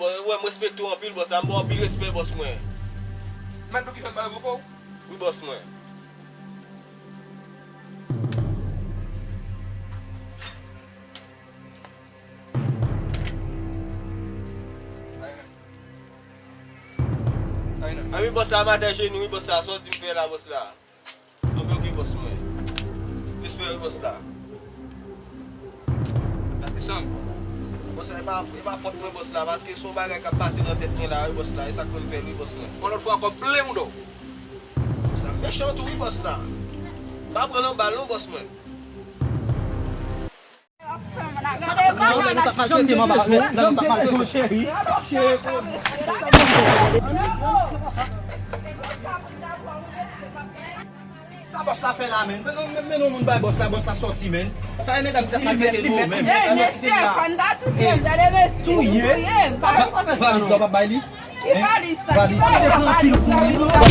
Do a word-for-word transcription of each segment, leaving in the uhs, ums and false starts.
Bon, wè, m respekte w anpil, bòs la. M ba w anpil respè, bòs mwen. Mwen tou ki fè m ba w poko? Wi, bòs mwen. Anvi bòs la, m atè jenou, wi, bòs la. Sa w di m fè la, bòs la? Anpil oke, bòs mwen. Respè, wi, bòs la. Sa se chanm. Bòs la, e pa, e pa fòt mwen, bòs la, paske se yon bagay k ap pase nan tèt mwen la, wi, bòs la. E sa k fè m fè l, wi, bòs mwen. Yon lòt fwa ankò, m ple mouda w. Bòs la, m mechan tou, wi, bòs la. M pa pran nan bal, non, bòs mwen. Non, nèg yo t ap maltrete m anba, non, nèg yo t ap maltrete m. Sa bòs la fè la, menn? Men, men, men, non, moun bay bòs la, bòs la sòti, menn. Sa e medam ki t ap maltrete nou, menn. Ey, Nestè, fò n ta touye m, gade Nestè, touye m. Pa, pa fè sa, non. Valiz la, w p ap bay li? Ki valiz sa? Valiz la, ki valiz la?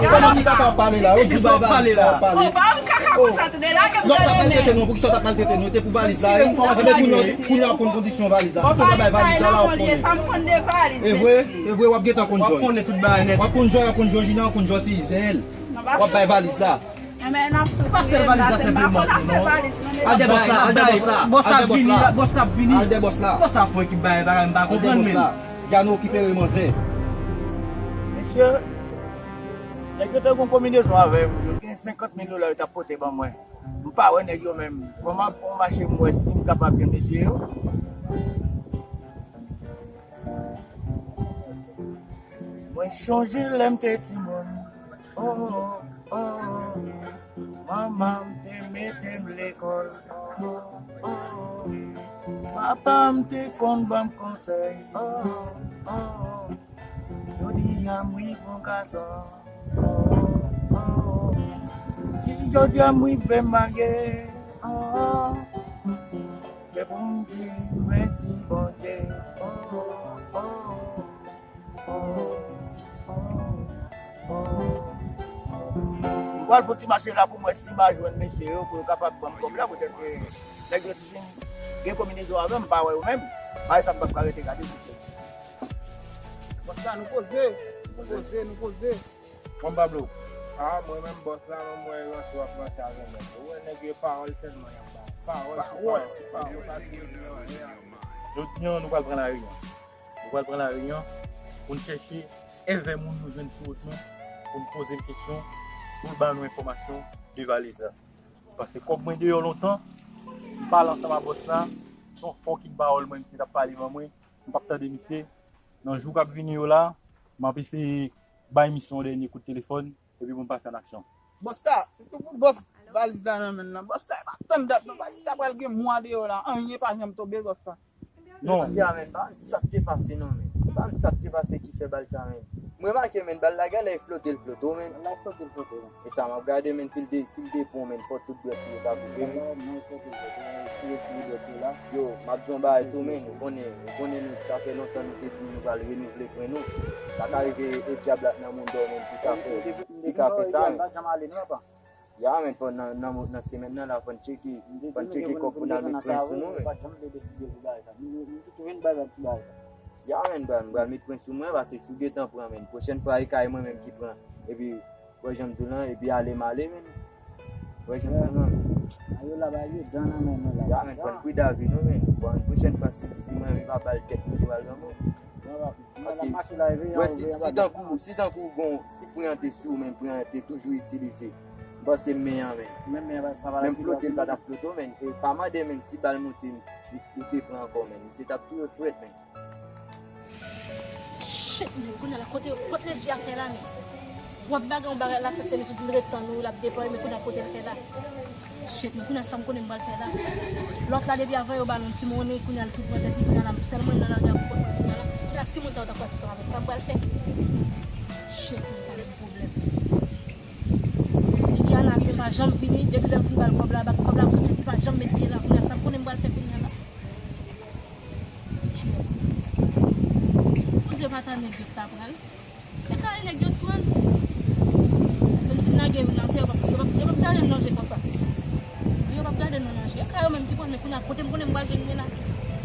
Kòman ki kaka w pale la? Ou di bay valiz la, w pale. Ou ba m kaka konsa tou, de lage m tande, menn. Lè w t ap maltrete nou, poukisa w t ap maltrete nou? Te pou valiz la, wi. Enben kounye a, kounye a w konn kondisyon valiz la. Kote w bay valiz la, la w konnen. Sa m konn de valiz, mesye. E vre, e vre, w ap gentan konn Joy. W ap konnen tout bagay nèt. W ap konn Joy, w ap konn Georgina, w ap konn Joyce Isdel. W ap bay valiz la. Enben, n ap tou touye m la, se m pa konn afè valiz, non, mesye. Al dè bòs la, al dè bòs la. Bòs la ap vini, bòs la ap vini. Al dè bòs la. Bòs la fè ekip bagay, bagay, m pa konprann menm. Djano okipere manzè. Mesye, nèg yo te gon konbinezon avè m, yo gen senkant mil dola yo t ap pote ban mwen. M pa wè nèg yo menm. Kòman pou m mache m wè si m kapab jwenn mesye yo? Mwen chonje lè m te timoun. Oh, oh, oh. Manman m te mete m lekòl. Oh, oh, oh. Papa m te konn ban m konsèy. Oh, oh, oh. Jodi a m rive yon gason. Oh, oh, oh. Si jodi a m rive marye. Oh, oh, oh. Se pou m di mèsi Bondye. Oh, oh, oh. M pral fè ti mache la pou m wè si m a jwenn mesye yo, pou yo kapab ban m kòb la, poutèt ke nèg yo te vin gen konbinezon avè m, m pa wè yo menm. Bagay sa m p ap ka rete gade sou se. Bòs la, nou poze, nou poze, nou poze. Bon, Pablo. Ah, mwen menm, bòs la, menm mwen ranse w ap ranse avè m. Ou wè nèg yo pawòl sèlman y ap ba. Pawòl sou pawòl. Pawòl sou pawòl. Jodi a, nou pral pran lari a. Nou pral pran lari a pou n chèche èvè moun nou jwenn sou wout nou, pou n poze l kesyon, pou l ba nou enfòmasyon de valiz la. Paske kòb mwen deyò lontan, m pale ansanm a bòs la, se yon fucking pawòl mwen, misye t ap pale ban mwen, m p ap tande misye. Nan jou k ap vini yo la, m ap eseye bay misye yon dènye kout telefòn, epi pou m pase an aksyon. Bòs la, sitou pou bòs valiz la nan men l lan. Bòs la, e pa tann dat non, valiz sa pral gen mwa deyò la, anyen pa janm tonbe, bòs la. Non. Ya, men, pa di sa k te pase non, men. Pa di sa k te pase ki fè bal sa, men. M remake, men, bal la genlè flote, l flote, men. Bal la flote, l flote, men. E sa m ap gade, men, si l de, si l de pon, men, fò tout dwèt li yo ta koupe, men. Bal la, mwen flote, l flote, men, si yo tire dwèt yo la. Yo, m ap di yon bagay tou, men, ou konnen, ou konnen nou, sa fè lontan nou te di nou pral renouvle pwen nou. Sa ka rive, e dyab la nan moun dòmi, ki ka fè, ki ka fè sa, men. Ya, men, fò nan, nan, nan semèn nan la, fò n tcheke, fò n tcheke kòb pou n al met pwen sou nou, men. Ya, men, bra, m pral met pwen sou mwen, paske si w gentan pran, men, pwochèn fwa, e kay mwen menm ki pran. Epi, wè jan m di w lan, epi ale m ale, men. Wè jan m di w lan, men. Ayo la, ba yo dan nan men nou la. Ya, men, fò n prida vi nou, men. Bon, pwochèn fwa, si, si mwen, m pa ba l tèt, misye pral pran mwen. Paske, wè, si, si tankou, si tankou gon, si pwen an te sou, men pwen an te toujou itilize. M panse men an, men. Menm flote, l pa t ap flote, men. E pa mande, men, si bal moute, misye te pran ankò, men. Misye t ap touye frèt, men. Shit, men, kounye a la, kote, kote Levy a fè la, men? W ap bagay yon bagay la, fèk te li sou di l ret tann ou, l ap deplwaye, men kounye a kote l fè la? Shit, men kounye a sa m konnen m pral fè la. Lòt la, depi avan yo ba l yon ti monnen, kounye a l tou pran tèt li, kounye a la, sèlman l nan lage a pou kont mwen kounye a la. Kounye a si moun sa yo ta pase sa avè m, sa m pral fè? Shit, men sa gen pwoblèm. Depi a la, li pa janm vini, depi lè m fin ba l kòb la, ba l kòb la, kounye a li pa janm met pye la, kounye a sa m konnen m pral fè kounye a la. Shit. Bondye pa ta nèg yo ta pral. E kare nèg yo t pran. Lè n fin lage youn atè, yo p ap, yo p ap, yo p ap gade n nan je konsa. Yo p ap gade n nan je. E kare yo menm ki pran, men kounye a, kote m konnen m pral jwenn li la?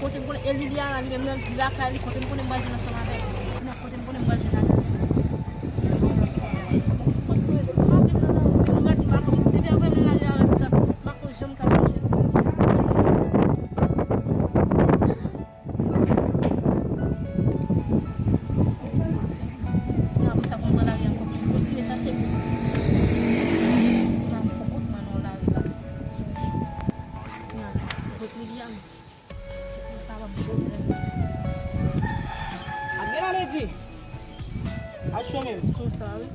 Kote m konnen, e Liliana li menm nan, li lakay li, kote m konnen m pral jwenn ansanm avè l. Nan kote m konnen m pral jwenn avè l. Kontinye rete. Maten m nan lari, nou gade m pa konn. Depi apre m nan lari a, m pa konn janm ka chanje. Apre sa, pou m pran lari ankò, m kontinye chache. M pa konn kòman nan lari la. Kot Liliana? Sa va m pwoblèm. Ap gen ale di. Al cho menm. Konsa, wi.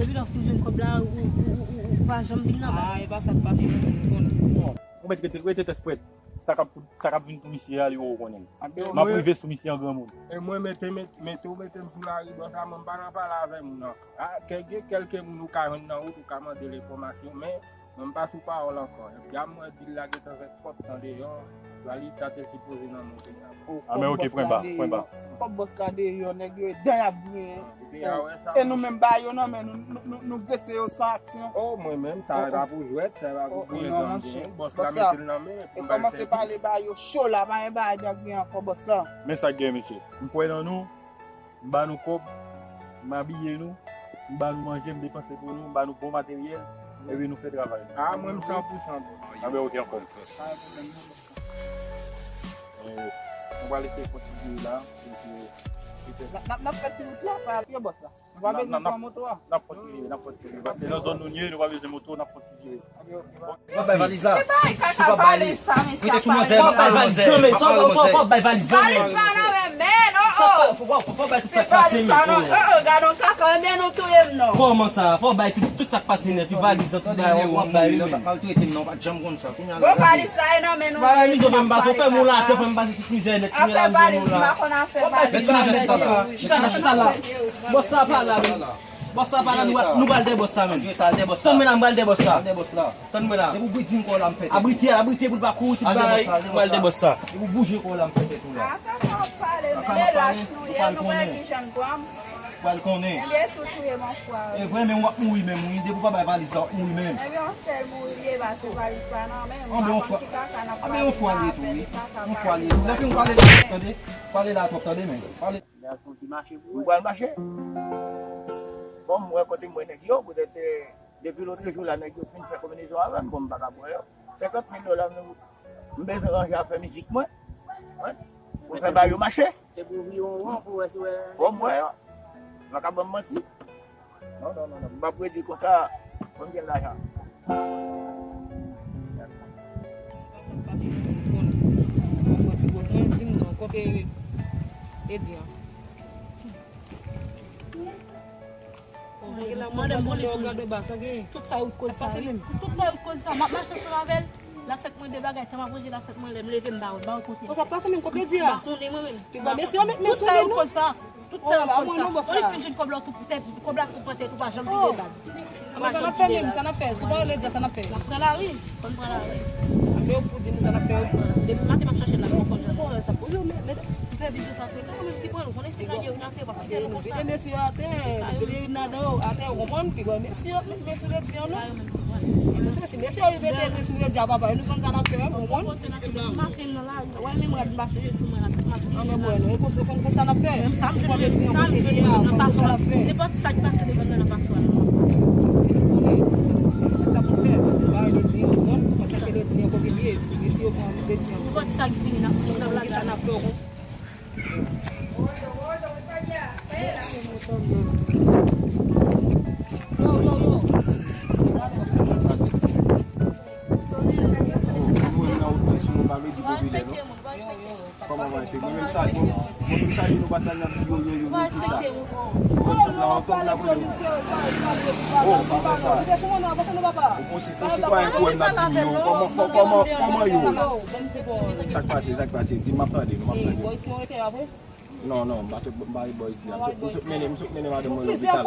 Epi lè w fin jwenn kòb la, ou, ou, ou, ou, ou pa janm vin nan ba. Ah, e pa sa k pase, mwen menm, m konnen. Bon, ou mèt rete, rete tèt frèt. Sa k ap, sa k ap vin pou misye a, li ou konnen. M ap rive sou misye an granmoun. E mwen, mete, mete, mete w mete m sou lari, bòs la, mwen m pa nan pale avè moun nan. Ah, kèlke, kèlke moun ou ka jwenn nan wout, ou ka mande l enfòmasyon, men mwen m pa sou pawòl ankò. Epi a mwen di l la gentan fè twòp tan deyò, Valisa te sipoze nan monte la. Ah, men ok, pran ba, pran ba. Kòb bòs la deyò, nèg yo, dan y ap griyen. E nou menm ba yo nan men, nou, nou, nou, nou blese yo san aksyon. Oh, mwen menm, sa pa pou jwèt, sa pa pou griyen dan griyen. Bòs la mete l nan men, e kòmanse pale ba yo cho la, pa gen bagay dan griyen ankò, bòs la. Men sa k gen, mesye. M kwè nan nou. M ba nou kòb, m abiye nou, m ba nou manje, m depanse pou nou, m ba nou bon materyèl, epi nou fè travay nou. Ah, mwen, m san pou san bon. Ah, ben, ok, anfòm. Pa gen pwoblèm, non, bòs la. Eh, nou pral eseye kontinye la, epi, petèt. N ap, n ap, n ap fè ti wout la, pa apye, bòs la. Nou pa bezwen pran moto a. N ap kontinye, n ap kontinye. Paske nan zòn nou ye, nou pa bezwen moto, n ap kontinye. Fò bay valiz la. Si w pa bay li, rete sou manzè, m ap pale manzè. Fò bay valiz la, men, oh, oh. Fò bay tout sa k pase, men. Oh, oh, gade yon kaka, men nou touye m, non. Kòman sa? Fò bay tout, tout sa k pase nèt, wi, valiz la, tout bagay, w ap bay, wi, men. Maltrete m, non, pa t janm konn sa. Kounye a la, bon, valiz la, e nan men nou. Bagay mizè, fè m pase, fè m woule atè, fè m pase tout mizè nèt, kounye a la, m gen nou la. Fò bay tout sa, chita la, chita la. Bòs sa pa la, men. Bòs la pa la, nou, nou pral dèyè bòs la, men. Tann mwen la, m pral dèyè bòs la. Tann mwen la. Depi w di m kò w la, m fè tèt ou. Abrite, abrite pou l pa kouri tout bagay. M pral dèyè bòs la. Depi w bouje kò w la, m fè tèt ou la. Ata sa w ap pale, men lè lach nou ye, nou wè ki jan n pran. Pral konnen. Ebyen, tou touye m anfwari. E vre, men w ap mouri menm, wi. Depi w pa bay valiz la, w ap mouri menm. Ebyen, yon sèl mouri l ye, pase valiz la nan men m. Anben, yon fwa, anben, yon fwa l ye tou, wi. Yon fwa l ye tou. Lè ke w pale la, tande. Pale la twòp, tande, men. Pale. Gason ki mache pou ou. Nou pral mache. Bon, m wè kote m wè nèg yo, poutèt, eh, depi lòt jou la, nèg yo fin fè konbinezon avè m, bon, m pa ka wè yo. Senkant mil dola, m, m bezwen ranje afè mizik mwen. Wi. Pou m fè ba yo mache. Se pou viwon pou wè si wè. Bon, m wè yo. M pa ka ban m manti. Non, non, non, non. M p ap redi konsa, fò m gen lajan. Sa k pase nan moun konn. Mwen pran ti bòt mwen, di m non, kote Edi an? Mande m pou li toujou. Tout sa yo koz sa, wi. Tout sa yo koz sa. M ap mache ansanm avè l. Lasèt mwen de bagay, tan m ap ranje lasèt mwen, lè m leve m ba yo, ba yo kote. Sa pase menm kote di a. M pa konnen mwen menm. Pi gwa mesye yo met men sou li non. Tout sa yo koz sa. Tout sa yo koz sa. Bon, li fin jwenn kòb la tou pou tèt, kòb la tou pran tèt ou pa janm vide baz. Bon, sa n ap fè menm, sa n ap fè. Si w pa rele di a, sa n ap fè. N ap pran lari, fò n pran lari. Anben ou pou di nou sa n ap fè wi. Depi maten m ap chache l la, m poko jwenn. Bon, sa pou yo, men, men, m fè bizou sa fè. Kay yo menm ki pran, ou konnen se kay yo n ap fè, pa fè nou konsa. Vide mesye yo atè, vide nadan yo atè, ou konprann? Pi gwa mesye yo met men sou Edi an non. Kay yo menm ki pran. Si mesye yo mete men sou Edi a papa, nou konn sa n ap fè, ou konprann? Maten m nan lari, wè menm rad m pa chanje sou mwen la, tout m ap vire la. Anben bon, nou konn, fò n konn sa n ap fè. Menm sa m jwenn, sa m jwenn nan paswa. Nenpòt sa k pase devan m nan paswa la. Sa pou fè, paske pa Edi an, ou konprann? Fò chache Edi an kote l ye, si mesye yo pran Edi an. Nenpòt sa k vini, n ap, n ap lage sa n ap fè, ou konprann? Kòman w va espeke? Mwen menm sa, mwen menm sa, nou pa sa nan yo, yo, yo, yo, ki sa? Ou konn chanm la, ou konn la pou yo. Oh, pa fè sa. Ou konn si, konn si pa yon pwoblèm nan yo. Kòman, kòman, kòman yo? Sa k pase, sa k pase? Di m, m ap tande nou, m ap tande. Non, non, m pa t, m pa t bò isi a. M sot, m sot mennen, m sot mennen madanm mwen lopital.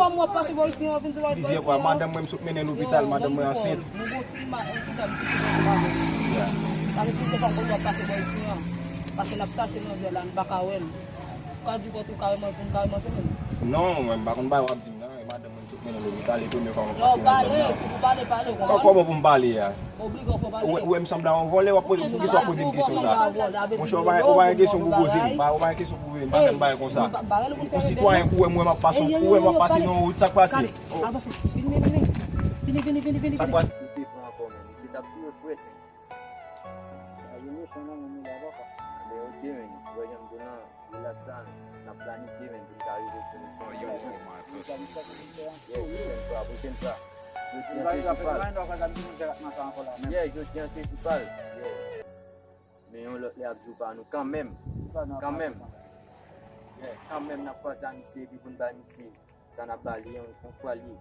Plizyè fwa, madanm mwen, m sot mennen lopital, madanm mwen ansent. Paske plizyè fwa, m konn wè pase bò isi a. Paske n ap chache manzè la, nou pa ka wè l. Ou ka di kote ou ka wè manzè, ou ka wè manzè menm. Non, mwen, m pa konn bagay w ap di m nan, e madanm mwen, m sot Men non, li pale premye fwa mwen pase nan zòn nan. Kò-, kòman pou m pale a? Ou wè, ou wè m sanble a yon vòlè, w ap poze, poukisa w ap poze m kesyon sa a? Monchè, ou pa, ou pa gen kesyon pou poze m, ou pa, ou pa gen kesyon pou poze m, pa fè m bagay konsa. Yon sitwayen ou wè m, wè m ap pase, ou wè m ap pase nan yon wout, sa k pase? Oh. Sa k pase? Li te pran ankò, men misye t ap touye frèt, men. Sa gen mechan nan moun yo la, papa. Men ok, men, ou wè jan m di w lan, relax la, men. N ap planifye, men, pou n ka rive sou misyon. Yeah, pwochèn fwa, pwochèn fwa. Jodi a se jou pa l. Yeah, jodi a se jou pa l. Yeah. Men yon lòt lè ap jou pa nou kanmenm. Kanmenm. Yeah, kanmenm n ap panse a misye epi pou n bay misye sa n ap ba li an, yon fwa li.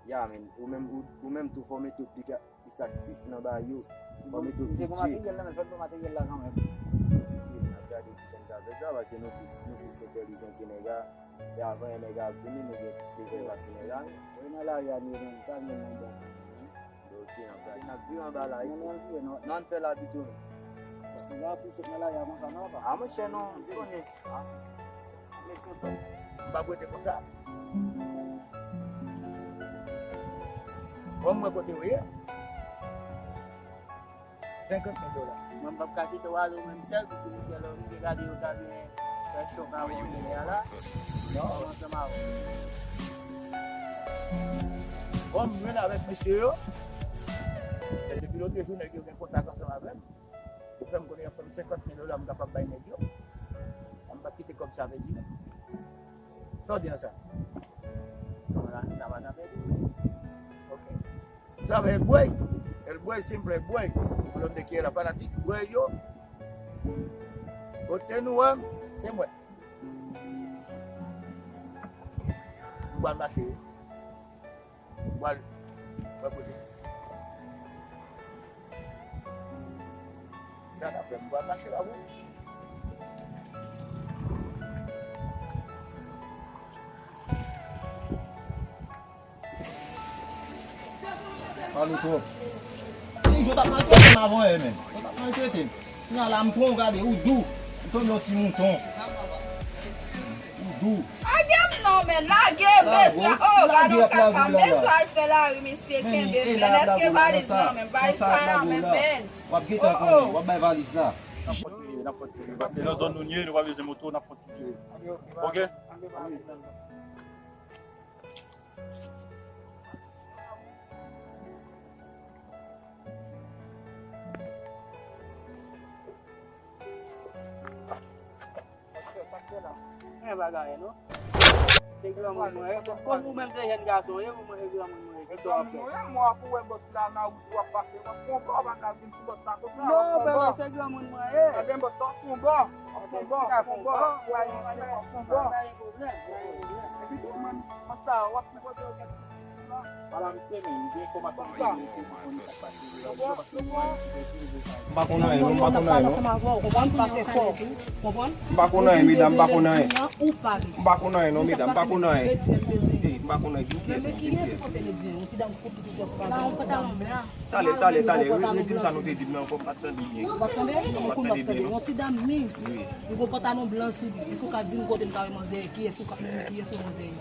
Ya, men, ou menm, ou, ou menm tou fò w mete w pli ka, plis aktif nan ba yo. Fò w mete w pli dye. Misye gen materyèl la, men fè l pran materyèl la kanmenm. N ap gade kijan n ka fè sa, paske nou plis, nou plis entèlijan ke nèg la. E avan yon nèg la ap vini, nou gen plis leve pase nèg la. Wi, nan lari a nou ye menm, sa nou menm bon. Ok, n ap gade. N ap viv anba la, non, non, non, non, n fè la pito, non. Paske la pou sot nan lari a konsa, non, papa. A, monchè, non, m konnen. A. M pa prete konsa. Bon, mwen kote w ye. Senkant mil dola. Mwen m p ap ka kite w ale ou menm sèl, pou te lè ou te gade yo ta vin fè chòk avè w yè a la. Non. Ansanm avè w. Bon, m jwenn avèk mesye yo. E depi lòt jou, nèg yo gen kontak ansanm avè m. Yo fè m konnen y ap fè m senkant mil dola, m kapab bay nèg yo. M p ap kite kòb sa pèdi, non. Sa w di nan sa? Non, la, sa pa t ap ede. Ok. Sa va El Buey. El Buey, simple El Buey. Pou lòt de ki la fanatik Buey yo. Kote nou wè m, se mwen. M pral mache. M pral, m pral kote. Sa n ap fè, m pral mache la, wi. Pale twòp. Li di w t ap maltrete m avan yè, men. W t ap maltrete m. Kounye a la, m pran w gade, ou dou. M tonbe yon ti mouton. Ou dou. Lage m non, men. Lage, bes la. Oh, gade yon kaka. Bes la al fè lari, mesye, kenbe, men. Èske valiz nan men? Valiz pa nan men, men. W ap gentan konnen, w ap bay valiz la. N ap kontinye, n ap kontinye. Paske nan zòn nou ye, nou pa bezwen moto, n ap kontinye. Ok? Sa k fè la? Men bagay, non. Se granmoun mwen ye. Kòm ou menm se jèn gason ye, pou mwen se granmoun mwen ye. Ki sa w ap fè? Mwen, mwen ap wè bòs la nan wout w ap pase. W ap pran bò, w pa ka vin sou bòs la konsa. Non, bebe, se granmoun mwen ye. Ebyen, bòs la, w ap pran bò. W ap pran bò, w ap pran bò. W ap pran bò. Epi tou, mwen, bòs la, w ap pran bò. Ala misye menm, gen kòm ap pran bò. M pa konn anyen, non, m pa konn anyen, non. M pa konn anyen, medam, m pa konn anyen. M pa konn anyen, non, medam, m pa konn anyen. Ey, m pa konn anyen, di m kiyès, di m kiyès. Talè, talè, talè, re-, redime sa nou te di m nan ankò, m pa t tande byen. M pa t tande byen, non. Yon ti dam mins. Wi. Li gon pantalon blan sou li. Èske w ka di m kote m ka wè manzè, kiyès ou ka, kiyès ou manzè ye?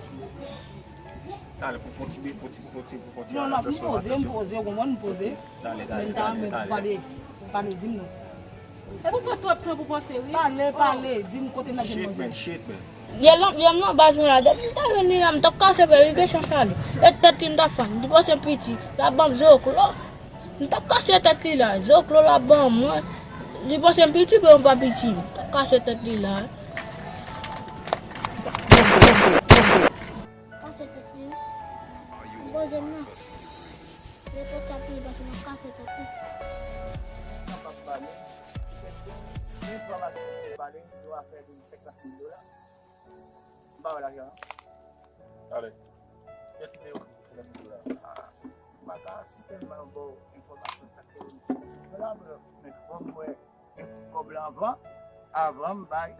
Talè, pou fon ti, pou ti, pou fon ti, pou fon ti. Non, non, m poze, m poze, ou konprann, m poze. Talè, talè, men talè, m ta renmen talè. Pale, pale, di m non. E pou pran twòp tan pou panse, wi. Pale, pale, di m kote n ap jwenn manzè. Shit, man, shit, man. Yè lan, yè m nan baz mwen la, depi m ta jwenn li la, m t ap kase pye li, gen chans ale. E tèt li m t ap fè, li panse m piti, l ap ban m zoklo. M t ap kase tèt li la, zoklo l ap ban mwen. Li panse m piti, men m pa piti. M t ap kase tèt li la. Kase tèt li. M poze m nan. Nenpòt sa pou li pase, m ap kase tèt li. Kapab pale. Enfòmasyon ki te pale, yo afè de senkant mil dola. M pa wè lajan an. Talè. Kiyès ki te ofri senkant mil dola? Ah, m pa ka sitèlman ba w enfòmasyon sa k te vin senkant mil dola, men kòm m wè kòb la anvan, avan m bay.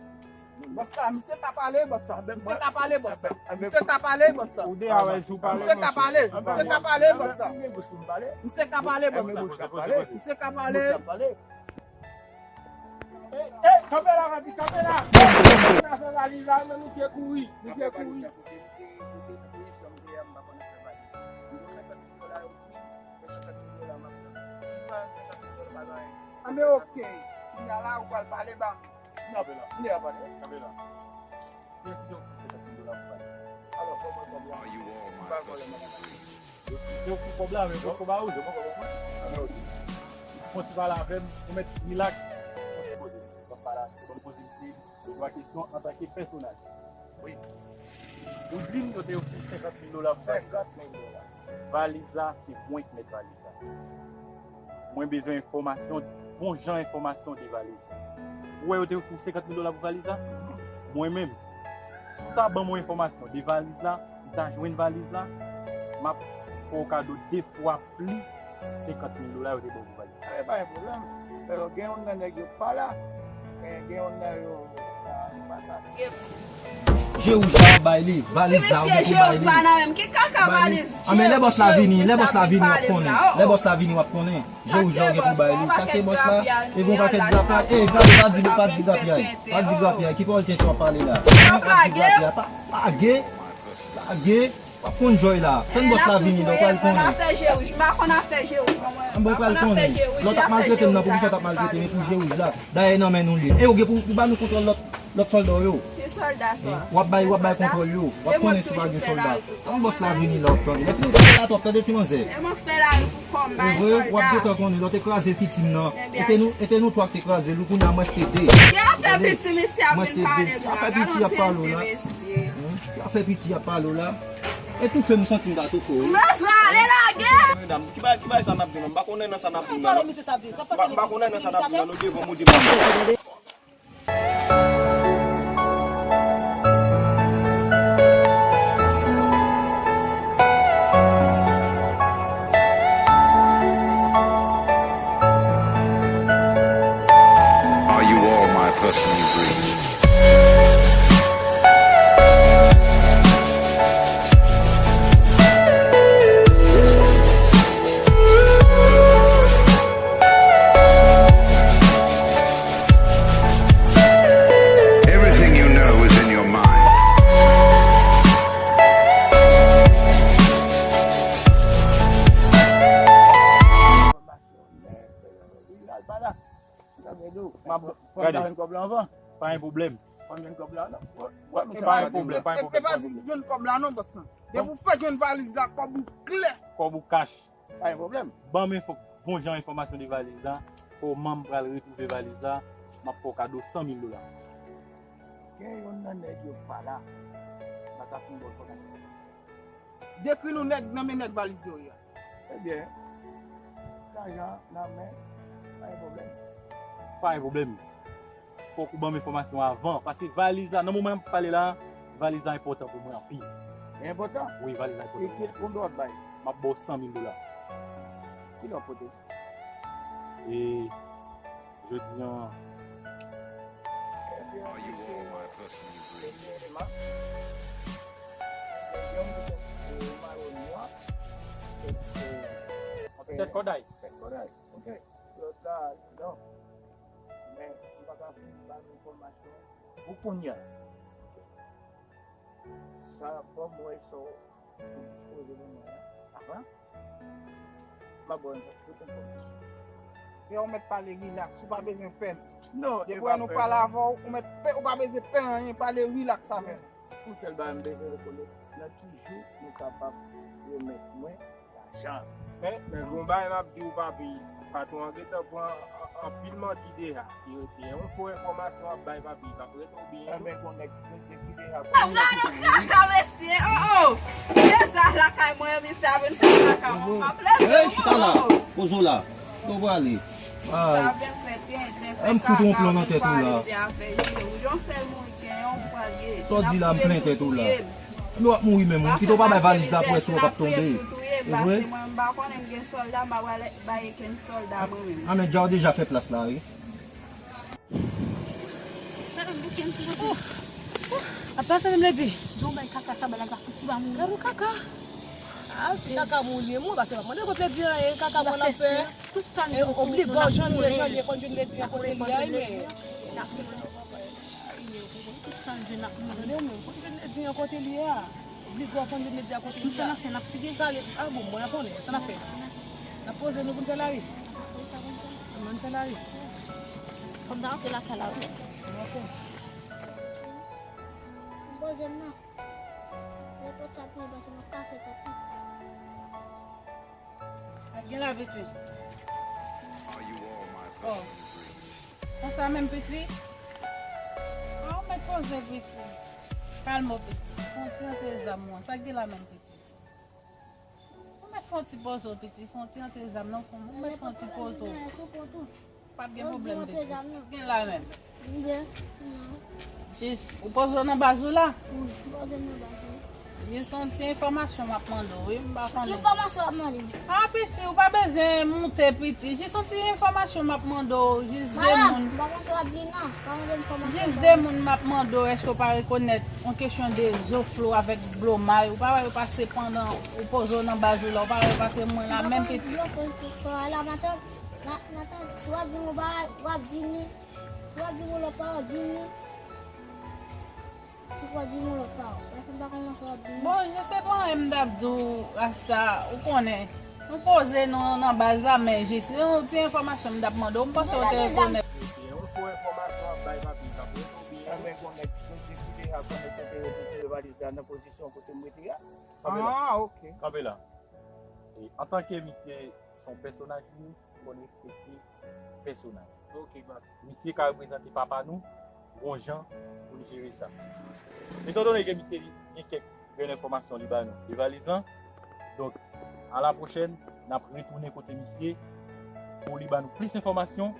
Bòs la, misye ka pale, bòs la. Misye ka pale, bòs la. Misye ka pale, bòs la. Ou deja wè si w pale. Misye ka pale, misye ka pale, bòs la. Misye ka pale, bòs la. Misye ka pale. Eh, eh, kanpe la, kanpe la. Misye kouri, misye kouri. Anben, oke. Kounye a la, ou pral pale ba m. N ap, n ap pale. Kanpe la. Kiyès ki te ofri senkant mil dola pou valiz la? Alò, kòman, kòman? Are you all my personal friends? Yo, yo ofri kòb la, men yo poko ba ou, yo poko ba mwen. Anben, oke. Ou konn ti pale avè m, ou mèt rilaks. Ou konn ti poze. W ap pale avè m, ou ban m posibilite de twa kesyon antanke pèsonaj. Wi. Ou di m yo te ofri senkant mil dola pou valiz la. Senkant mil dola. Valiz la, se mwen ki mèt valiz la. Mwen bezwen enfòmasyon, bon jan enfòmasyon de valiz la. Ou wè yo te ofri w senkant mil dola pou valiz la? Mwen menm, si w ta ban mwen enfòmasyon de valiz la, m ta jwenn valiz la, m ap fè w kado de fwa pli senkant mil dola yo te ba w pou valiz la. E pa yon pwoblèm. Alò, gen youn nan nèg yo pa la, men gen youn nan yo, ah, pa la. Je wouj la, w ap bay li. Valiz la, ou gen pou bay li. Ti mesye, je wouj pa nan menm. Ki kaka valiz? Ah, men lè bòs la vini, lè bòs la vini, w ap konnen. Lè bòs la vini, w ap konnen. Je wouj la, ou gen pou bay li. Sa ke bòs la, e gon pakèt grapyay. E, gade, pa di, pa di grapyay. Pa di grapyay. Ki pawòl tenten w ap pale la? Pa di grapyay. Pa, lage. Lage. W ap konn jòy la. Tann bòs la vini la, w pral konnen. Mwen pa konn afè je wouj, mwen pa konn afè je wouj, mwen. Anben, w pral konnen. Lè w t ap maltrete m nan, poukisa w t ap maltrete m? E pou je wouj la. Dayè, nan men nou l ye. E ou gen pou, pou ba nou kontwòl lòt, lòt sòlda w yo. Ki sòlda sa? W ap bay, w ap bay kontwòl yo. W ap konnen si w pa gen sòlda. Tann bòs la vini la, w ap tande. Lè fini w tande la, w ap tande ti manzè. E mwen fè lari pou kò m, bay sòlda. E vre, w ap gentan konnen. Lè w te kraze pitim nan. E te nou, e te nou twa ki te kraze l, wi, kounye a m reste de. Ki afè pitim isi ap vin pale m la? Afè piti y ap pale w la. Ki afè piti y ap pale w la? E toufe m, m santi m ta toufe w. Mesye, ale lage! Medam, ki bagay, ki bagay sa n ap di nan? M pa konnen nan sa n ap di nan, non. M pa konnen nan sa n ap di nan, non, devan Bondye papa. Are you all my personal dreams? Everything you know is in your mind. Pa gen pwoblèm, pa gen pwoblèm. Depi ou fèk jwenn kòb la non, bòs lan. Depi ou fèk jwenn valiz la, kòb ou klè. Kòb ou kach. Pa gen pwoblèm. Ban m enfo-, bon jan enfòmasyon de valiz la. Kòman m pral retwouve valiz la? M ap fè w kado san mil dola. Gen youn nan nèg yo pa la. M pa ka fè yon bon enfòmasyon. Dekri nou nèg nan men nèg valiz yo ye a. Ebyen, lajan nan men, pa gen pwoblèm. Pa gen pwoblèm. Fòk ou ban m enfòmasyon avan. Paske valiz la, nan moman m ap pale la, valiz la enpòtan pou mwen anpil. Li enpòtan? Wi, valiz la enpòtan. E ki kondwa w ap bay? M ap ba w san mil dola. Kilè w ap pote? E jodi an. Ebyen, mesye, premyèman, yon bouton, e, mayo nwa, e, e, tèt kòday. Tèt kòday, ok. Lòt la, non. Men, m pa ka ba nou enfòmasyon pou kounye a. Sa, ban m wè sa w dispoze ban mwen an avan. M ap ba w tout enfòmasyon. Frè, ou mèt pale rilaks, ou pa bezwen pè. Non, depi wè nou pale avè w, ou mèt pè, ou pa bezwen pè anyen, pale rilaks avè nou. Yon sèl bagay m bezwen rekonèt, nan ki jou nou kapab remèt mwen lajan? Men, men gon bagay m ap di w, papi, patwon an gentan pran an-, anpil manti deja. Se, se yon fo enfòmasyon w ap bay, papi, l ap rete w byen tou. Anben, gon nèg de, de ki deja pran. Gade kaka, mesye, oh, oh! Deza lakay mwen, misye ap vin fè kaka, mwen, m ap leve, oh, oh! Poze w la. Kote w prale? Ay. Sa vle fè tenten, fè kaka, vin pale de afè je wouj. Yon sèl moun gen yon pral ye. Sa w di la, m plen tèt ou la. Epi w ap mouri menm, wi. Kite w pa bay valiz la pou wè si w p ap tonbe. E vre? Paske mwen, m pa konnen m gen sòlda, m pa pral bay okenn sòlda mwen menm. A, men dja w deja fè plas la, wi. Gade m bouke m tou, Bondye. Ap pase menm ledi. Jan w bay kaka sa, bay la, l ap fouti ba mouri. Gade w kaka. A, si kaka mouri, mouri, paske m ap mande kont ledi anyen, kaka mwen l ap fè. Tout sa n jwenn sou wout nou, n ap mouri. Obliga w jan l ye, jan l ye, fò n jwenn ledi an kote l ye, men. Tout sa n jwenn, n ap mouri. Tande w menm, fò n jwenn ledi an kote l ye a. Obliga w fò n jwenn ledi an kote l ye a. Sa n ap fè, n ap fige. Sa le, a bon, mwen ap konnen, sa n ap fè. N ap poze nou pou n fè lari. Mwen se la wi. Fò m ta antre lakay la wi. Ok. Poze m nan. Repòt sa pou mwen pase nan kase tèt li. Ak gen la piti. Oh. Konsa menm piti. Ah, ou mèt poze piti. Kalme w piti. Fon ti antre zam ou an. Sa k gen la menm piti. Ou mèt fè yon ti poze w piti, fè yon ti antre zam nan, fè yon, ou mèt fè yon ti poze w. P ap gen pwoblèm piti. Gen la menm. Jis, ou poze w nan baz ou la? Jis yon ti enfòmasyon m ap mande w, wi, m pa konnen. Ki enfòmasyon w ap mande m? Ah, piti, ou pa bezwen moute, piti. Jis yon ti enfòmasyon m ap mande w, jis de moun. Jis de moun m ap mande w, èske w pa rekonèt yon kesyon de Zoflo avèk Blomay? Ou pa wè yo pase pandan ou poze w nan baz ou la, ou pa wè yo pase mwen la menm piti. Bloflo, Zoflo, ala matant, ma-, matant, si w ap di m yon bagay, w ap di m li. Si w ap di m yon lòt pawòl, di m li. Si w ap di m yon lòt pawòl. Paske m pa konn sa w ap di m. Bon, je sais pas, m t ap di w, Rasta, ou konnen. Nou poze nou nan baz la, men jis yon ti enfòmasyon m t ap mande w, m panse w te rekonèt. Se yon fo enfòmasyon w ap bay, papi, k ap retou byen. Enben, konnen, nou te deja konnen kote yo te tire valiz la nan pozisyon kote m rete a. Kanpe la. Ah, ok. Kanpe la. E, antanke misye se yon pèsonaj li, fò n respekte pèsonaj. Ok, papi. Misye ka reprezante papa nou, gon jan pou n jere sa. Etandone ke misye li gen kèk grenn enfòmasyon li ba nou de valiz lan, donk, a la pwochèn, n ap retounen kote misye pou li ba nou plis enfòmasyon,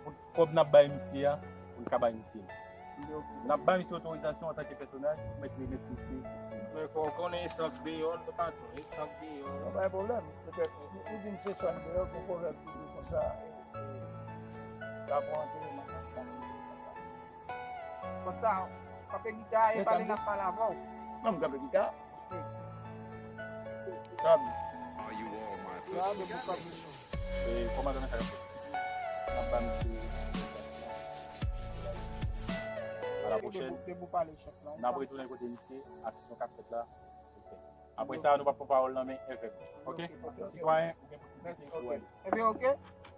pou kòb n ap bay misye a, pou n ka bay misye l. N ap bay misye otorizasyon antanke pèsonaj pou mèt remèt misye. Men fò w konnen e san k deyò, non, patwon, e san k deyò. Non, pa gen pwoblèm. Petèt, ou, ou di m se san k deyò, gon pwovèb ki di konsa, e, e, kapon antreman. Konsa, kanpe gita a, e pale n ap pale avè w. Non, m kanpe gita a. Sa m. Sa de pou kanpe. E, kòman sa nan kay la? N ap ba misye. A la pwochèn. N ap retounen kote misye, aksyon k ap fèt la. Apre sa, nou p ap pran pawòl nan men F M. Ok? Sitwayen, ou gen posiblite pou ale. Ebyen, ok.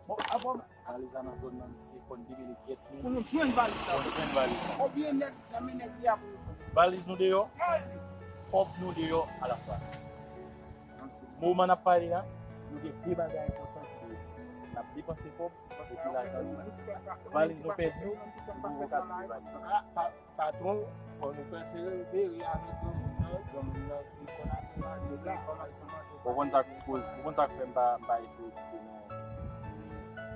Bon, apre. Valiz la nan zòn nan, misye, fò n demele tèt nou. Pou nou jwenn valiz la. Fò n jwenn valiz la. Konbyen nèg nan men nèg li a pou nou jwenn? Valiz nou deyò, kòb nou deyò alafwa. Moman n ap pale a, nou gen de bagay enpòtan ki deyò. N ap depanse kòb, epi lajan nou. Valiz nou pèdi, nou ka peye valiz. Patwon, fò nou pèsevere avèk granmoun nan, granmoun nan, li konn ap pale, li konn ap pale. Ou konn sa k koz, ou konn sa k fè m pa, m pa eseye kite nan,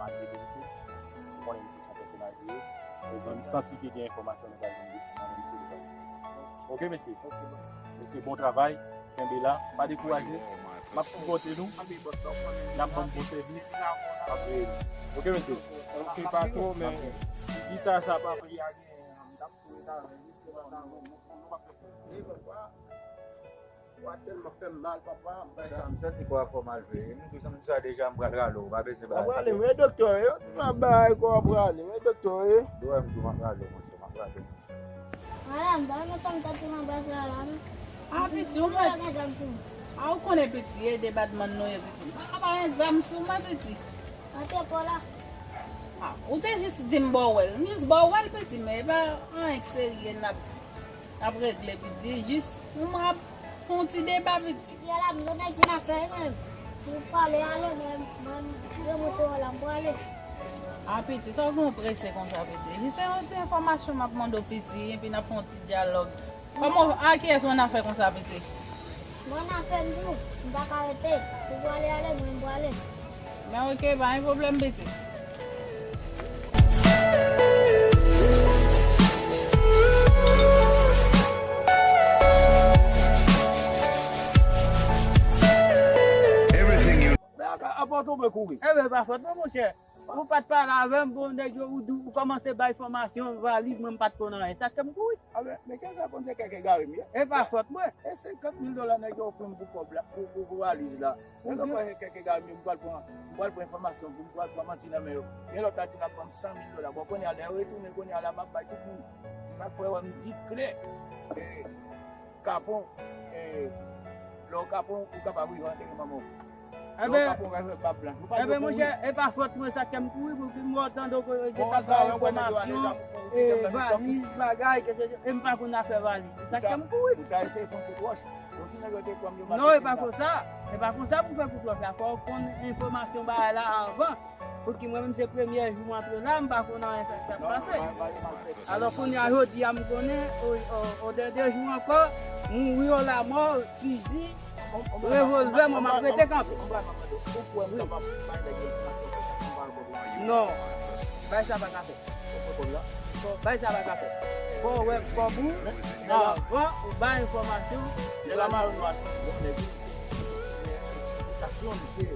malgre ke misye, ou konnen misye se yon pèsonaj li ye. E m santi ke gen enfòmasyon nou pral jwenn nan men misye devan. Ok, mesye? Mesye, bon travay. Kenbe la. Pa dekouraje. M ap sipòte nou. N ap ban n bon sèvis. N ap rele. Ok, mesye? Ok, patwon, men gita sa pa Wa tèlman fè m mal, papa, m bay sa. M santi kò a fè w mal vre. M di w sa deja, m pral rale w, pa bezwen bay. W ap rale m, e doktè w ye, m ap bay kò w ap rale m, e doktè w ye. Dwè m di w m ap rale w, monchè, m ap rale w. Ala, m pa renmen fanm tèt nan baz la, la, non. Ah, piti, ou mèt. Ah, ou konnen, piti, e de badman nou ye, piti. Pa gen zam sou mwen, piti. Antre kò la. Ah, ou te jis di m ba w wè l. M jis ba w wè l, piti, men e pa anyen k serye n ap, n ap regle, piti. Jis pou m ap fè yon ti deba, piti. Piti, ala m gen nèg vin afè menm. Si w pale ale, mwen, mwen, mwen monte wè la, m prale. Ah, piti, sa w gen w prese konsa, piti? Jis se yon ti enfòmasyon m ap mande w, piti, epi n ap fè yon ti dyalòg. Kòman, a kiyès ou annafè konsa, piti? Mwen annafè m tou, m pa ka rete. Si w prale ale, mwen m prale. Men ok, pa gen pwoblèm, piti. Men apa, apa w tonbe kouri? Enben, pa fòt mwen, monchè. Ou pa t pale avè m, bon, nèg yo, ou, ou kòmanse bay enfòmasyon, valiz mwen, m pa t konn anyen. Sa k fè m kouri. A ben, mesye sa konn se kèk egare m ye. E pa fòt mwen. E senkant mil dola nèg yo ofri m pou kòb la, pou, pou, pou valiz la. Nèg yo kwè se kèk egare m ye, m pral pran, m pral pran enfòmasyon pou m pral pran manti nan men yo. Gen lòt la di l ap ban m san mil dola. Bon, kounye a, lè yo retounen, kounye a la, m ap bay tout moun. Sa k fè w wè m di klè. E, kapon, e, lè w kapon, ou kapab rive antere manman w. Ebyen, ebyen, monchè, e pa fòt mwen sa k fè m kouri, pou ki m wè w tande w gen ta bay enfòmasyon, e, valiz, bagay, ke se, e m pa konn afè valiz. Se sa k fè m kouri. Ou ta eseye pran kout wòch. Non, e pa konsa. E pa konsa pou fè kout wòch la. Fò w konn enfòmasyon bagay la anvan. Pou ki mwen menm se premye jou m antre la, m pa konn anyen sa k ap pase. Alò kounye a jodi a m konnen, o, o, o, dan de jou ankò, mouri o lamò, fizi, revòlvè, mwen m ap rete kanpe. Non, bagay sa pa ka fèt. Bon, bagay sa pa ka fèt. Fò w wè kòb ou anvan ou bay enfòmasyon. Nèg la mare nou a, bon, nèg yo, misye,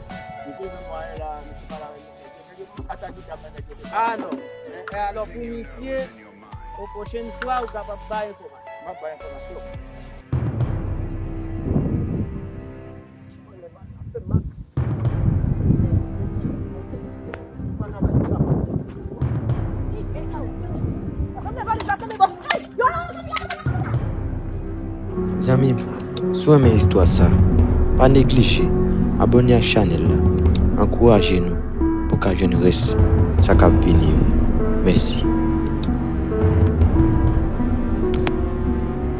misye menm mwayen la, misye pale avèk nou, nèg yo, nèg yo, atak li t ap nan nèg yo. Ah non. E alò pou misye, o pwochen fwa, ou kapab bay enfòmasyon. M ap bay enfòmasyon. Zanmi m, si w renmen istwa sa, pa neglije abòne ak chanèl la, ankouraje nou pou w ka jwenn rès sa k ap vini yo. Mèsi.